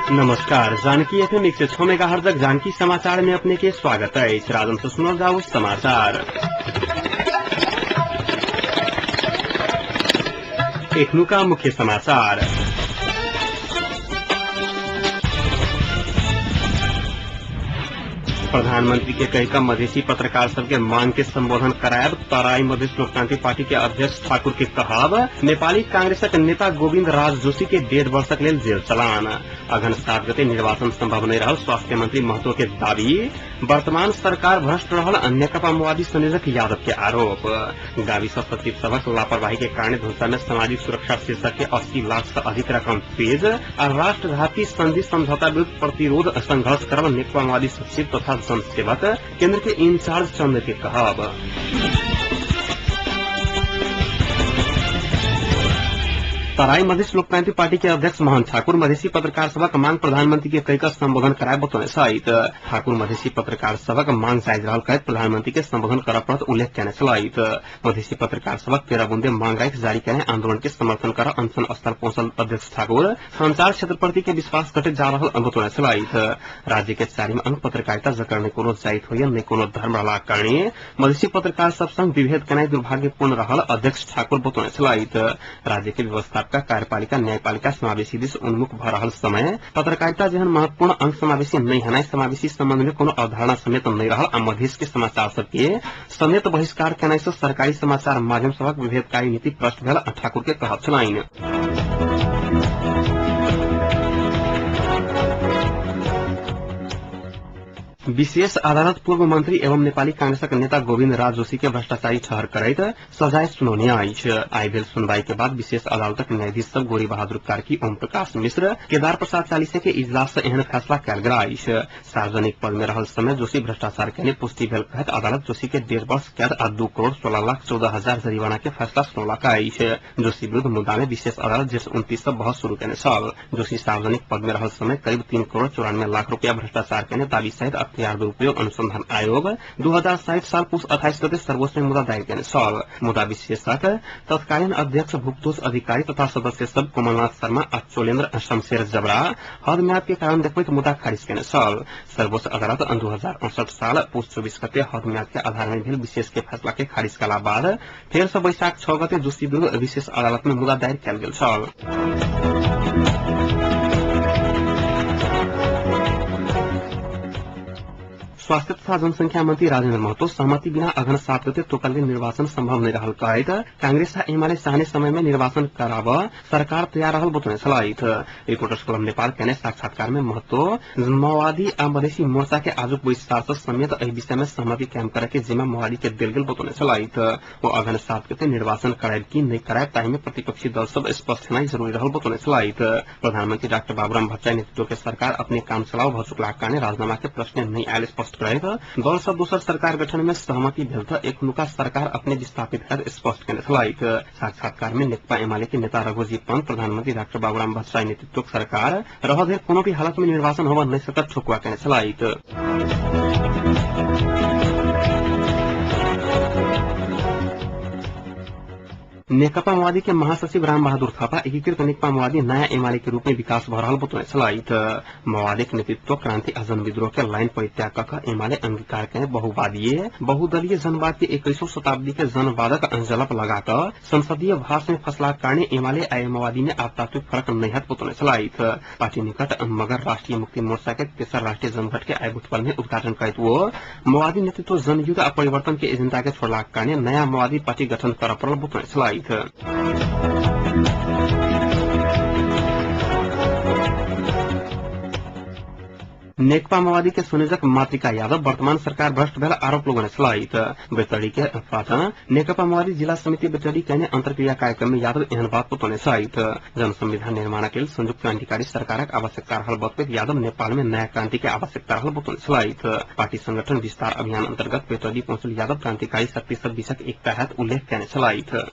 नमस्कार, जानकी एफएम 106 मेगाहर्जक जानकी समाचार में अपने के स्वागत है। राजन से सुनल जाओ समाचार। एखनुका मुख्य समाचार। प्रधानमंत्री के कही मधेसी पत्रकार सबके मांग के संबोधन करायब तराई मधेस लोकतांत्रिक पार्टी के अध्यक्ष ठाकुर के कहब। नेपाली कांग्रेसक नेता गोविन्द राज जोशी के 1.5 वर्षक लेल जेल चलान। अघन 7 गते निर्वाचन संभव नहीं रहल स्वास्थ्य मंत्री महतो के दावी। वर्तमान सरकार भ्रष्ट रहल नेकपा माओवादी संयोजक यादव के आरोप। गाविस सचिव सभक लापरवाही के कारण धुसा में सामाजिक सुरक्षा शीर्षक के 80 लाख से अधिक रकम पेज आ राष्ट्रघाती संधि समझौता विरूद्ध प्रतिरोध संघर्ष करब नेकपा माओवादी सचिव तथा जनसेवक केन्द्र के इंचार्ज चंद्र के कहब। तराई मधेस लोकतांत्रिक पार्टी के अध्यक्ष मोहन ठाकुर मधेसी पत्रकार सभक मांग प्रधानमंत्री के कही संबोधन कराए बतौने सहित ठाकुर मधेसी पत्रकार सभक मांग जायज रहल कहैत प्रधानमंत्री के संबोधन करऽ पड़त उल्लेख केने छलथि। मधेसी पत्रकार सभक 13 बुंदे मांग राखि जारी केने आंदोलन के समर्थन कर अनशन स्थल पहुंचल अध्यक्ष ठाकुर संचार क्षेत्र प्रति के विश्वास घटैत जा रहल बतौने छलथि। राज्य के चारिम अंग पत्रकारिता जकर नहि कोनो जाति होइए नहि कोनो धर्म रहलाक कारणे मधेसी पत्रकार सब संग विभेद केनाइ दुर्भाग्यपूर्ण रहल अध्यक्ष ठाकुर बतौने छलथि। राज्य के व्यवस्था कार्यपालिका न्यायपालिका समावेशी दिस उन्मुख भ रहल समय पत्रकारिता जेहन महत्वपूर्ण अंग समावेशी नहि हेनाइ समावेशी संबंध में कोनो अवधारणा समेत नहि रहल आ मधेस के समाचार सबके समेत बहिष्कार केनाइ सँ सरकारी समाचार माध्यम सभक विभेदकारी नीति भ्रष्ट भेल ठाकुर के कहब छलनि। विशेष अदालत पूर्व मंत्री एवं नेपाली कांग्रेसक नेता गोविन्द राज जोशी के भ्रष्टाचारी ठहर करैत सजाय सुनौने अछि। आइ भेल सुनवाई के बाद विशेष अदालतक न्यायाधीश सब गोरी बहादुर कार्की, ओम प्रकाश मिश्र, केदार प्रसाद चालीसे के इजलास से एहन फैसला कयल गेल अछि। सार्वजनिक पद में रहल समय जोशी भ्रष्टाचार केने पुष्टि भेल कहैत अदालत जोशी के 1.5 वर्ष कैद आ 2,16,14,000 जरिमाना के फैसला सुनौलक अछि। जोशी विरूद्ध मुद्दा में विशेष अदालत जेठ 29 से बहस शुरू केने छल। जोशी सार्वजनिक पद में रहल समय करीब 3,94,00,000 रुपया भ्रष्टाचार केने दावी सहित दुरुपयोग अनुसंधान आयोग 2060 साल पुस 28 गते सर्वोच्च में मुद्दा दायर केने छल। मुद्दा विशेषक तत्कालीन अध्यक्ष भुक्तोष अधिकारी तथा सदस्य सब कमलनाथ शर्मा आ चोलेन्द्र शमशेर जबरा हद म्याद के कारण देखबैत मुद्दा खारिज केने छल। सर्वोच्च अदालत 2068 साल पुस 24 गते हद म्याद के आधार में भेल विशेष के फैसला के खारिज कला बाद फेर से वैशाख 6 गते जोशी विरूद्ध विशेष अदालत में मुद्दा दायर कयल गेल छल। स्वास्थ्य तथा जनसंख्या मंत्री राजेन्द्र महतो सहमति बिना अघन 7 गते तोकल गेल निर्वाचन संभव नहीं रहल कहैत कांग्रेस आ एमाले चाहने समय में निर्वाचन कराब सरकार तैयार रहल बतौने छलथि। रिपोर्टर्स क्लब नेपाल केने साक्षात्कार में महतो माओवादी आ मधेसी मोर्चा के आजुक बैसार से समेत एहि विषय में सहमति कायम करे के जिम्मा माओवादी के देल गेल बतौने छलथि। ओ अघन 7 गते निर्वाचन करायब कि नहि करायब ताहि में प्रतिपक्षी दल सब स्पष्ट हेनाइ जरूरी रहल बतौने छलथि। प्रधानमंत्री डाक्टर बाबूराम भट्टराई नेतृत्व के सरकार अपने काम चलाओ भ चुकलाक कारणे राजीनामा के प्रश्न नहि आयल स्पष्ट दल सब दोसर सरकार गठन में सहमति भेल त एखनुका सरकार अपने विस्थापित हैत स्पष्ट केने छलथि। साक्षात्कार में नेकपा एमाले के नेता रघुजी पंत प्रधानमंत्री डाक्टर बाबूराम भट्टराई नेतृत्व सरकार रहल कोनो भी हालत में निर्वाचन होब नहि सकत ठोकुआ केने छलथि। नेकपा माओवादी के महासचिव राम बहादुर थापा एकीकृत नेकपा माओवादी नयाँ एमाले के रूप में विकास भ रहल बतौने छलथि। माओवादी के नेतृत्व क्रांति आ जनविद्रोह के लाइन परित्याग क एमाले अंगीकार केने बहुवादीय बहुदलीय जनवाद के 21वीं शताब्दी के जनवादक अंजलप लगा क संसदीय भाष में फसलाक कारणे एमाले आ माओवादी में आब तात्विक फरक नहि हैत बतौने छलथि। पार्टी निकट मगर राष्ट्रीय मुक्ति मोर्चा के तेसर राष्ट्रीय जमघट के आइ बुटवल में उद्घाटन करैत ओ माओवादी नेतृत्व जनयुद्ध आ परिवर्तन के एजेंडा के छोड़लाक कारणे नयाँ माओवादी पार्टी गठन करऽ पड़ल बतौने छलथि। नेकपा माओवादी के संयोजक मातृका यादव वर्तमान सरकार भ्रष्ट भेल आरोप लगौने छलथि। बैतडी के पाटन नेकपा माओवादी जिला समिति बैतडी केने अंतर्क्रिया कार्यक्रम में यादव एहन बात बतौने छलथि। जन संविधान निर्माणक लेल संयुक्त क्रांतिकारी सरकारक आवश्यकता रहल बतबैत यादव नेपाल में नयाँ क्रांति के आवश्यकता रहल बतौने छलथि। पार्टी संगठन विस्तार अभियान अंतर्गत बैतडी पहुंचल यादव क्रांतिकारी शक्ति सब बीचक एकता हैत उल्लेख केने छलथि।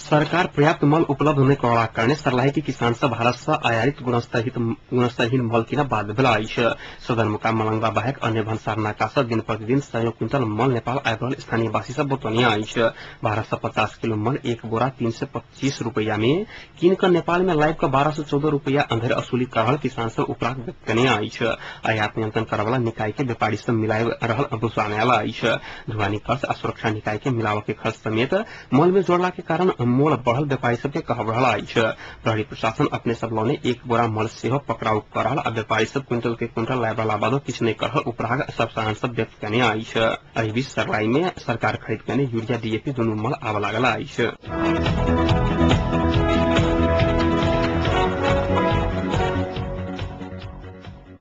सरकार पर्याप्त मल उपलब्ध नहि करबाक कारणे सर्लाही के किसान सब भारत सँ आयातित गुणस्तरहीन मल किन बाध्य भेल अछि। सदरमुकाम मलंगवा बाहेक अन्य भन्सार नाका सँ दिन प्रतिदिन सयौं क्विंटल मल नेपाल आबि रहल स्थानीयवासी सब बतौने अछि। भारत सँ 50 किलो मल एक बोरा 325 रुपैया में किन क नेपाल में लाइव क 1214 रुपैया अंधेर असुली कर रहल किसान सब उपराग व्यक्त केने अछि। आयात नियंत्रण करवला निकाय के व्यापारी सब मिलाइ रहल बुझाने आयल अछि। ढुवानी खर्च आ सुरक्षा निकाय के मिलावट के खर्च समेत मल में जोड़ला के कारण मोल बढ़ल व्यापारी सबके कहब रहल अछि। प्रहरी प्रशासन अपने सब लौने एक बोरा मल सेहो पकड़ाउ कर रहल आ व्यापारी सब क्विंटल के क्विंटल लाइब रहला बादो किछु नहि कर रहल उपराग सब सामान सब व्यक्त केने अछि। एहि बीच सर्लाही में सरकार खरीद केने यूरिया डीएपी दुनू मल आबऽ लागल अछि।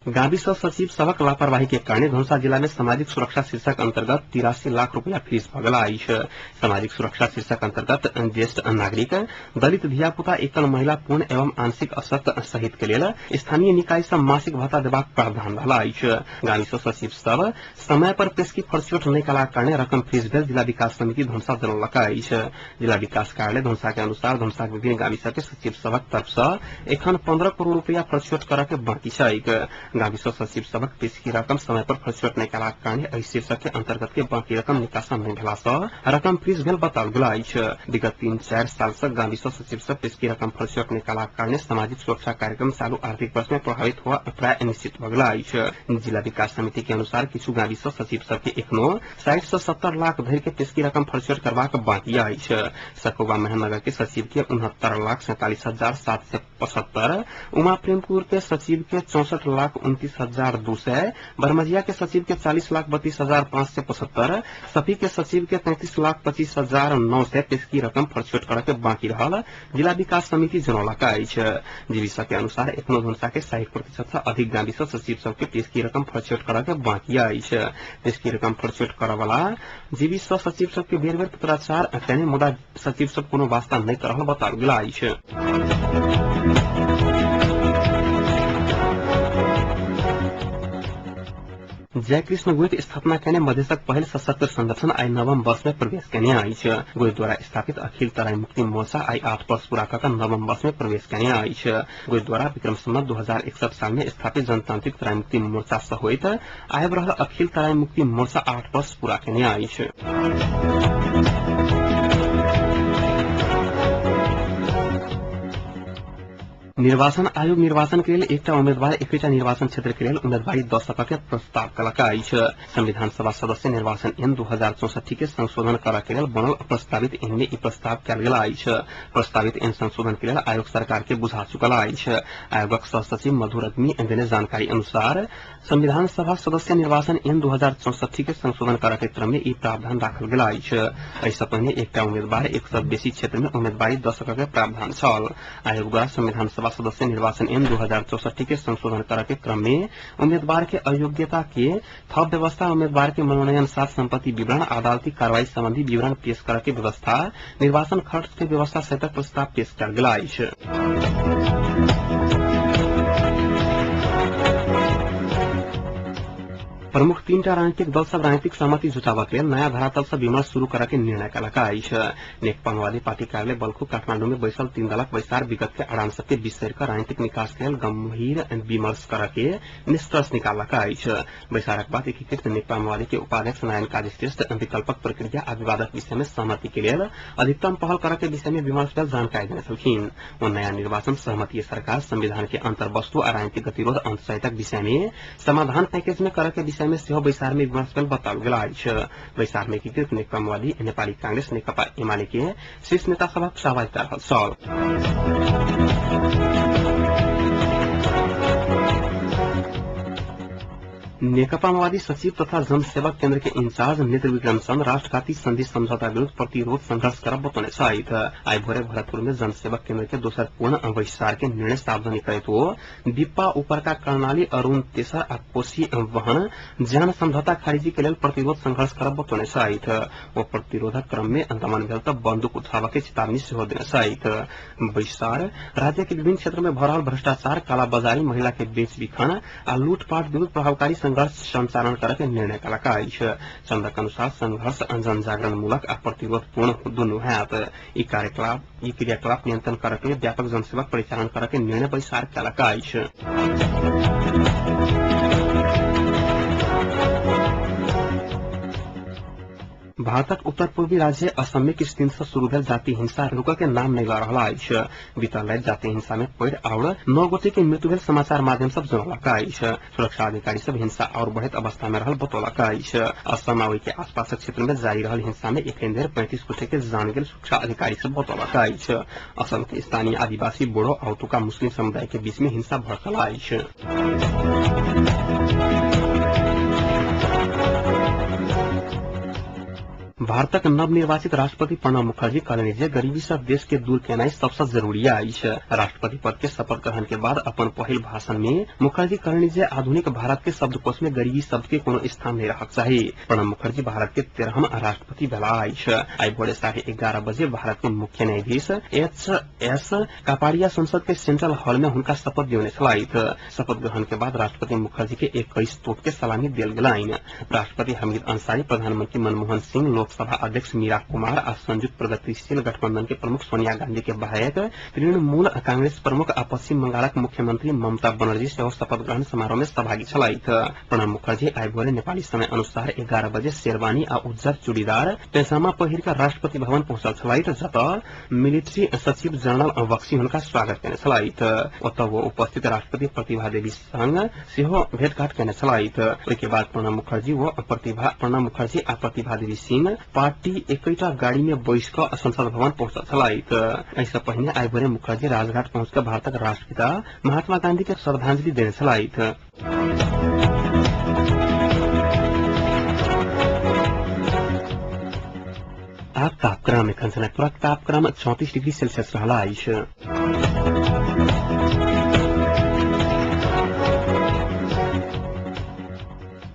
गाविस सचिव सभक लापरवाही के कारणे धनुषा जिला में सामाजिक सुरक्षा शीर्षक अंतर्गत 83 लाख रुपया फीस भऽ गेल अछि। सामाजिक सुरक्षा शीर्षक अंतर्गत ज्येष्ठ नागरिक, दलित धियापुता, एकल महिला, पूर्ण एवं आंशिक अशक्त सहित के लेल स्थानीय निकाय सँ मासिक भत्ता देबाक प्रावधान रहल अछि। गाविस सचिव सब समय पर पेशकी फर्सियोट नहि कयलाक कारणे रकम फीस भेल जिला विकास समिति धनुषा जनौलक अछि। जिला विकास कार्यालय धनुषा के अनुसार धनुषा के विभिन्न गाविस के सचिव सभक तरफ सँ एखन 15 करोड़ रुपया फर्सियोट करऽ के बाँकी छैक। गाविस सचिव सभक पेशकी रकम समय पर फर्सियोट नहि कयलाक कारणे एहि शीर्षक के अंतर्गत के बाँकी रकम निकासन नहि भेला सँ रकम फ्रीज भेल बताओल गेल अछि। विगत 3-4 साल सँ गाविस सचिव सब पेशकी रकम फर्सियोट नहि कयलाक कारणे सामाजिक सुरक्षा कार्यक्रम चालू आर्थिक वर्ष में प्रभावित हुआ प्राय निश्चित भऽ गेल अछि। जिला विकास समिति के अनुसार किछु गाविस सचिव सबके एखनो 60 से 70 लाख धरि के पेशकी रकम फर्सियोट करबाक बाँकी अछि। सकोबा महेन्द्रनगर के सचिव के 69,47,775, उमा प्रेमपुर के सचिव के 64,29,200, बरमजिया के सचिव के 40,32,575, सफी के सचिव के 33,25,900 पेशकी रकम फर्सियोट करऽ के बाँकी रहल जिला विकास समिति जनौलक अछि। जीविसा के अनुसार एखनो धनुषा के 60% से अधिक गाविस सचिव सबके पेशकी रकम फर्सियोट करऽ के बाँकी अछि। पेशकी रकम फर्सियोट करऽ वाला जीविस सचिव सबके बेर बेर पत्राचार केने मुदा सचिव सब कोनो वास्ता नहि कर रहल बताओल गेल अछि। जयकृष्ण गोइत स्थापना केने मधेशक पहिल सशक्त संगठन आइ नवम वर्ष में प्रवेश केने अछि। गोइत द्वारा स्थापित अखिल तराई मुक्ति मोर्चा आइ 8 वर्ष पूरा कऽ नवम वर्ष में प्रवेश केने अछि। गोइत द्वारा विक्रम संवत 2061 साल में स्थापित जनतांत्रिक तराई मुक्ति मोर्चा सँ होइत आबि रहल अखिल तराई मुक्ति मोर्चा 8 वर्ष पूरा केने अछि। निर्वाचन आयोग निर्वाचन के लेल एकटा उम्मीदवार एकटा निर्वाचन क्षेत्र के लेल उम्मीदवारी दऽ सकऽ के प्रस्ताव कलक अछि। संविधान सभा सदस्य निर्वाचन ऐन 2064 के संशोधन करऽ के लेल बनल प्रस्तावित ऐन में ई प्रस्ताव कयल गेल अछि। प्रस्तावित ऐन संशोधन के लेल आयोग सरकार के बुझा चुकल अछि। आयोगक सह सचिव मधु रग्मी देने जानकारी अनुसार संविधान सभा सदस्य निर्वाचन ऐन 2064 के संशोधन करऽ के क्रम में ई प्रावधान राखल गेल अछि। एहि सँ पहिने एकटा उम्मीदवार एक सँ बेसी क्षेत्र में उम्मीदवारी दऽ सकऽ के प्रावधान छल। आयोग द्वारा संविधान सभा सदस्य निर्वाचन ऐन 2064 के संशोधन करऽ के क्रम में उम्मीदवार के अयोग्यता के थप व्यवस्था, उम्मीदवार के मनोनयन साथ संपत्ति विवरण, अदालती कार्रवाई संबंधी विवरण पेश करऽ के व्यवस्था, निर्वाचन खर्च के व्यवस्था सहितक प्रस्ताव पेश कयल गेल अछि। प्रमुख 3टा राजनीतिक दल सब राजनीतिक सहमति जुटाबऽ के लेल नया धरातल से विमर्श शुरू करऽ के निर्णय कयलक अछि। नेकपा माओवादी पार्टी कार्यालय बल्खु काठमांडू में बैसल 3 दलक बैसार विगत के आराम सबके बिसरि कऽ राजनीतिक निकास के लेल गंभीर विमर्श करऽ के निष्कर्ष निकाललक अछि। बैसारक बाद एकीकृत नेकपा माओवादी के उपाध्यक्ष नारायण काजी श्रेष्ठ विकल्पक प्रक्रिया आ विवादक विषय में सहमति के लेल अधिकतम पहल करऽ के विषय में विमर्श भेल जानकारी देने छलखिन। ओ नया निर्वाचन सहमतीय सरकार, संविधान के अंतर्वस्तु आ राजनीतिक गतिरोध अंत सहितक विषय में समाधान पैकेज में करऽ के विषय में सेहो बैसार में विमर्श भेल बताओल गेल अछि। बैसार में एकीकृत नेकपा माओवादी, नेपाली कांग्रेस, नेकपा एमाले के शीर्ष नेता सभक सहभागिता रहल छल। नेकपा माओवादी सचिव तथा जनसेवा केन्द्र के इंचार्ज नेत्र विक्रम चन्द राष्ट्रघाती संधि समझौता विरूद्ध प्रतिरोध संघर्ष करब बतौने छथि। आइ भोरे भरतपुर में जनसेवा केन्द्र के दोसर पूर्ण बैसार के निर्णय सार्वजनिक करैत ओ बिप्पा उपरका कर्णाली, अरूण तेसर आ कोशी वहन ज्यान समझौता खारिजी के लेल प्रतिरोध संघर्ष करब बतौने छथि। ओ प्रतिरोधक क्रम में दमन भेल त बंदूक उठाबऽ के चेतावनी सेहो देने छथि। बैसार राज्य के विभिन्न क्षेत्र में भऽ रहल भ्रष्टाचार, कालाबाजारी, महिला के बेच बिखन आ लूटपाट विरूद्ध प्रभावकारी संघर्ष संचालन करऽ के निर्णय कलक अछि। चंदक अनुसार संघर्ष जनजागरण मूलक आ प्रतिरोधपूर्ण दुनू हैत। ई क्रियाकलाप नियंत्रण करऽ के लेल व्यापक जनसेवक परिचालन करऽ के निर्णय बैसार कलक अछि। भारतक उत्तर पूर्वी राज्य असम में किछु दिन से शुरू भेल जाति हिंसा रुकऽ के नाम नहि लऽ रहल अछि। बीतल राति जाति हिंसा में पड़ि आओर 9 गोटे के मृत्यु भेल समाचार माध्यम सब जनौलक अछि। सुरक्षा अधिकारी सब हिंसा और बढ़ैत अवस्था में रहल बतौलक अछि। असम आ ओहि के आसपासक क्षेत्र में जारी रहल हिंसा में एखन धरि 35 गोटे के जान गेल सुरक्षा अधिकारी सब बतौलक अछि। असम के स्थानीय आदिवासी बोडो आ ओतुका मुस्लिम समुदाय के बीच में हिंसा भड़कल अछि। भारतक नवनिर्वाचित राष्ट्रपति प्रणब मुखर्जी कहलनि जे गरीबी से देश के दूर केनाइ सबसँ जरूरी अछि। राष्ट्रपति पद के शपथ ग्रहण के बाद अपन पहिल भाषण में मुखर्जी कहलनि जे आधुनिक भारत के शब्दकोश में गरीबी शब्द के कोनो स्थान नहीं रहक चाही। प्रणब मुखर्जी भारत के 13म राष्ट्रपति भेलाह अछि। आइ भोरे 11:30 बजे भारत के मुख्य न्यायाधीश एच.एस. कापाड़िया संसद के सेंट्रल हॉल में हुनका शपथ दियौने छलथि। शपथ ग्रहण के बाद राष्ट्रपति मुखर्जी के 21 तोप के सलामी देल गेलनि। राष्ट्रपति हमीद अंसारी, प्रधानमंत्री मनमोहन सिंह, लोकसभा अध्यक्ष मीरा कुमार आ संयुक्त प्रगतिशील गठबंधन के प्रमुख सोनिया गांधी के बाहेक तृणमूल कांग्रेस प्रमुख आ पश्चिम बंगालक मुख्यमंत्री ममता बनर्जी सेहो शपथ ग्रहण समारोह में सहभागी छलथि। प्रणब मुखर्जी आइ भोरे नेपाली समय अनुसार 11 बजे शेरवानी आ उज्जर चूड़ीदार पैजामा पहिर कऽ राष्ट्रपति भवन पहुंचल छलथि, जतऽ मिलिट्री सचिव जनरल बख्शी हुनका स्वागत केने छलथि। ओतऽ वो उपस्थित राष्ट्रपति प्रतिभा देवी संग सेहो भेंटघाट केने छलथि। ओहि के बाद प्रणब मुखर्जी आ प्रतिभा देवी सिंह पार्टी एकैटा गाड़ी में बैस कऽ संसद भवन पहुंचल छलथि। एहिसँ पहिने आइ भोरे मुखर्जी राजघाट पहुंच कऽ भारतक राष्ट्रपिता महात्मा गांधी के श्रद्धांजलि देने छलथि। आब तापक्रम एखन जनकपुरक तापक्रम 34 डिग्री सेल्सियस रहल अछि।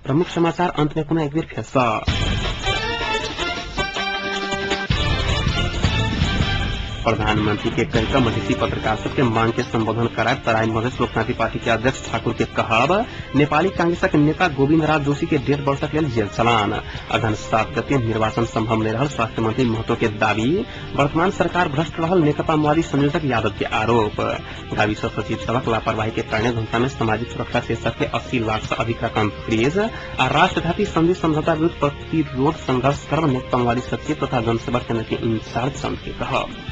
प्रमुख समाचार अंत में पुनः एक बेर फेर सँ। प्रधानमंत्री के कहिकऽ मधेसी पत्रकार सबके मांग के संबोधन कराए तराई मधेस लोकतांत्रिक पार्टी के अध्यक्ष ठाकुर के कहब नेपाली कांग्रेसक नेता गोविन्द राज जोशी के 1.5 वर्षक लेल जेल चलान। अगहन 7 गते निर्वाचन संभव नहीं रहल स्वास्थ्य मंत्री महतो के दावी। वर्तमान सरकार भ्रष्ट रहल नेकपा माओवादी संयोजक यादव के आरोप। गाविस सचिव सभक लापरवाही के कारणे धनुषा में सामाजिक सुरक्षा शीर्षक के 80 लाख से अधिक रकम फ्रीज आ राष्ट्रघाती संधि समझौता विरूद्ध प्रतिरोध संघर्ष करब नेकपा माओवादी सचिव तथा जनसेवा केन्द्र के इंचार्ज चंद के कहब।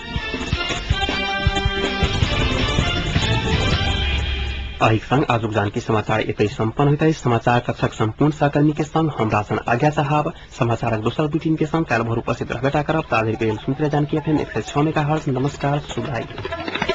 एहि संग आजुक जानकी समाचार एतै सम्पन्न होइत अछि। समाचार कक्षक सम्पूर्ण सहकर्मी के संग हम राजन आज्ञा चाहब। समाचारक दोसर बुलेटिन के संग काल्हि भोर उपस्थित रहबे करब। ताधरि के लेल सुनते जानकी एफएम 106 मेगाहर्ट्ज। नमस्कार, शुभ रात्रि।